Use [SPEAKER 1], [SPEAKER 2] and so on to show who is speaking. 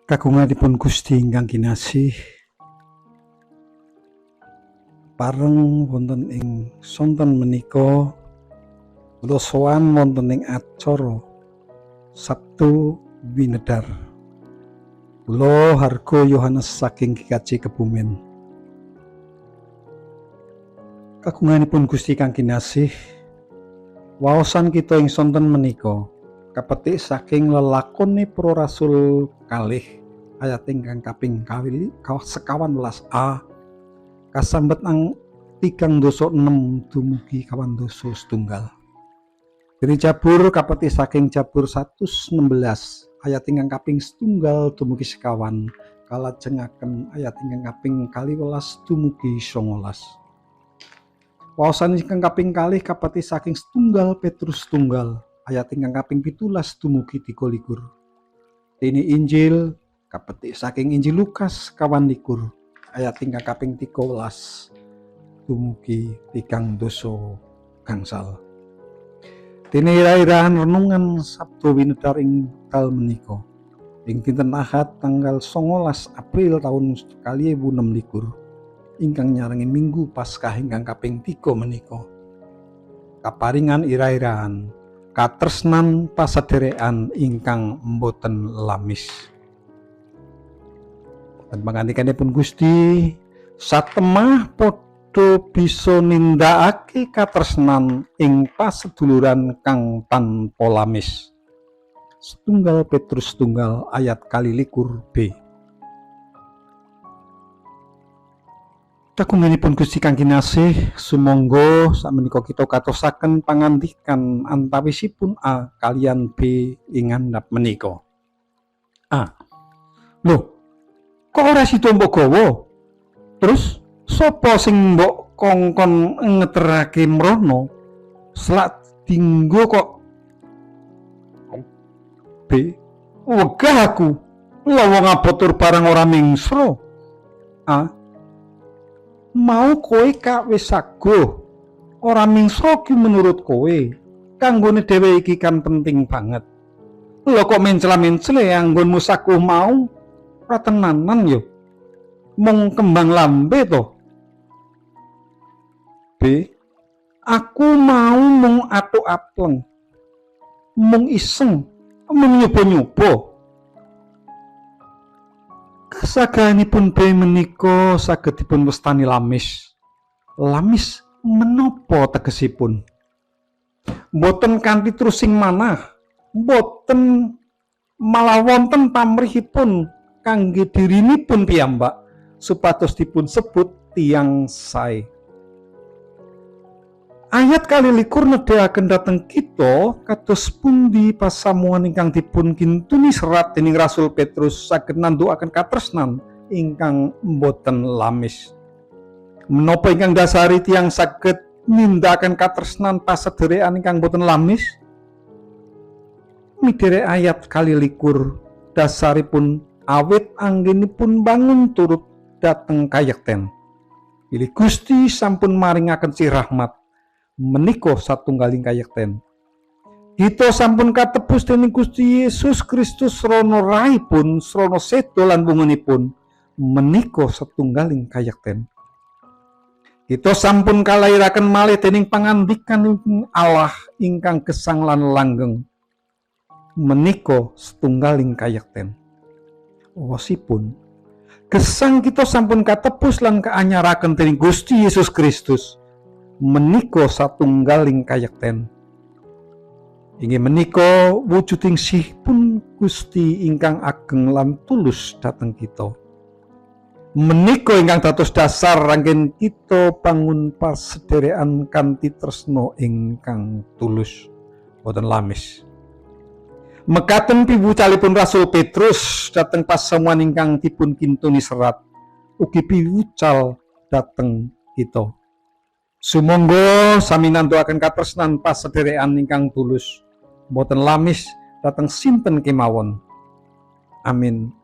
[SPEAKER 1] Kagunganipun Gusti ingkang kinasih, pareng wonten ing sonten menika kula sowan wonten ing acara Sabtu Winedar. Kula Hargo Yohanes saking GKJ Kebumen. Kagunganipun Gusti kang kinasih, waosan kita ing sonten menika kapetik saking lelakone para rasul kalih ayat ingkang kaping 19a kasambet ang 36 dumugi 41. Dene Jabur kapetik saking Jabur 116 ayat ingkang kaping 1 dumugi 21 kalajengaken ayat ingkang kaping 12 dumugi 19. Waosan ingkang kaping kalih kapetik saking 1 Petrus 1 ayat ingkang kaping 17 dumugi 23. Dene Injil kapetik saking Injil Lukas 21 ayat ingkang kaping 13 dumugi 37 gangsal. Dene ira-irahan renungan Sabtu Winedar ing wekdal menika ing dinten Ahad tanggal 19 April taun 2026 ingkang nyarengi Minggu Paskah ingkang kaping 3 menika. Kaparingan ira-irahan katresnan pasaderekan ingkang mboten lamis. Wonten pangandikanipun Gusti, satemah padha bisa nindakake katresnan ing paseduluran kang tanpa lamis. 1 Petrus 1 ayat 22b. Kagunganipun Gusti kang kinasih, sumangga sakmenika kita katosaken pangandikan antawisipun A kalian B ing ngandhap menika. A. Loh, kok ora sida mbok gawa? Terus sapa sing mbok kongkon ngeterake mrono? Selak dinggo kok. B. Wegah aku. Lha wong abot tur barang ora mingsro. A. Mau kowe kak wis saguh, ora mingsro ki menurut kowe, kanggone dhewe iki kan penting banget. Lho kok mencla-mencle anggonmu saguh mau, ora tenanan yo. Mung kembang lambe to. B. Aku mau mung atuk apleng, mung iseng, mung nyoba-nyoba. Kasagahanipun B menika saged dipun wastani lamis. Lamis menapa tegesipun? Mboten kanthi trusing manah, mboten malah wonten pamrihipun kangge dirinipun piyambak supados dipun sebut tiyang sae. Ayat 22 nedhaken dhateng kita kados pundi pasamuan ingkang dipun kintuni serat dening Rasul Petrus saged nandukaken katresnan ingkang mboten lamis. Menapa ingkang dasari tiyang saged nindakaken katresnan pasedherekan ingkang mboten lamis? Midhere ayat 22 dasaripun awit anggenipun bangun turut dhateng kayekten. Bilih Gusti sampun maringaken sih rahmat menika satunggaling kayekten. Kita sampun katebus dening Gusti Yesus Kristus srana rahipun, srana seda lan wungunipun menika satunggaling kayekten. Kita sampun kalairaken malih dening pangandikan Allah ingkang gesang lan langgeng menika setunggaling kayekten. Wosipun gesang kita sampun katebus lan kaanyaraken dening Gusti Yesus Kristus menika satunggaling kayekten. Inggih menika wujuding sihpun Gusti ingkang ageng lan tulus dhateng kita. Menika ingkang dados dasar anggen kita bangun pasederekan kanthi tresna ingkang tulus boten lamis. Mekaten piwucalipun Rasul Petrus dhateng pasamuan ingkang dipun kintuni serat ugi piwucal dhateng kita. Sumangga sami nandukaken katresnan pasederekan ingkang tulus boten lamis dhateng sinten kemawon. Amin.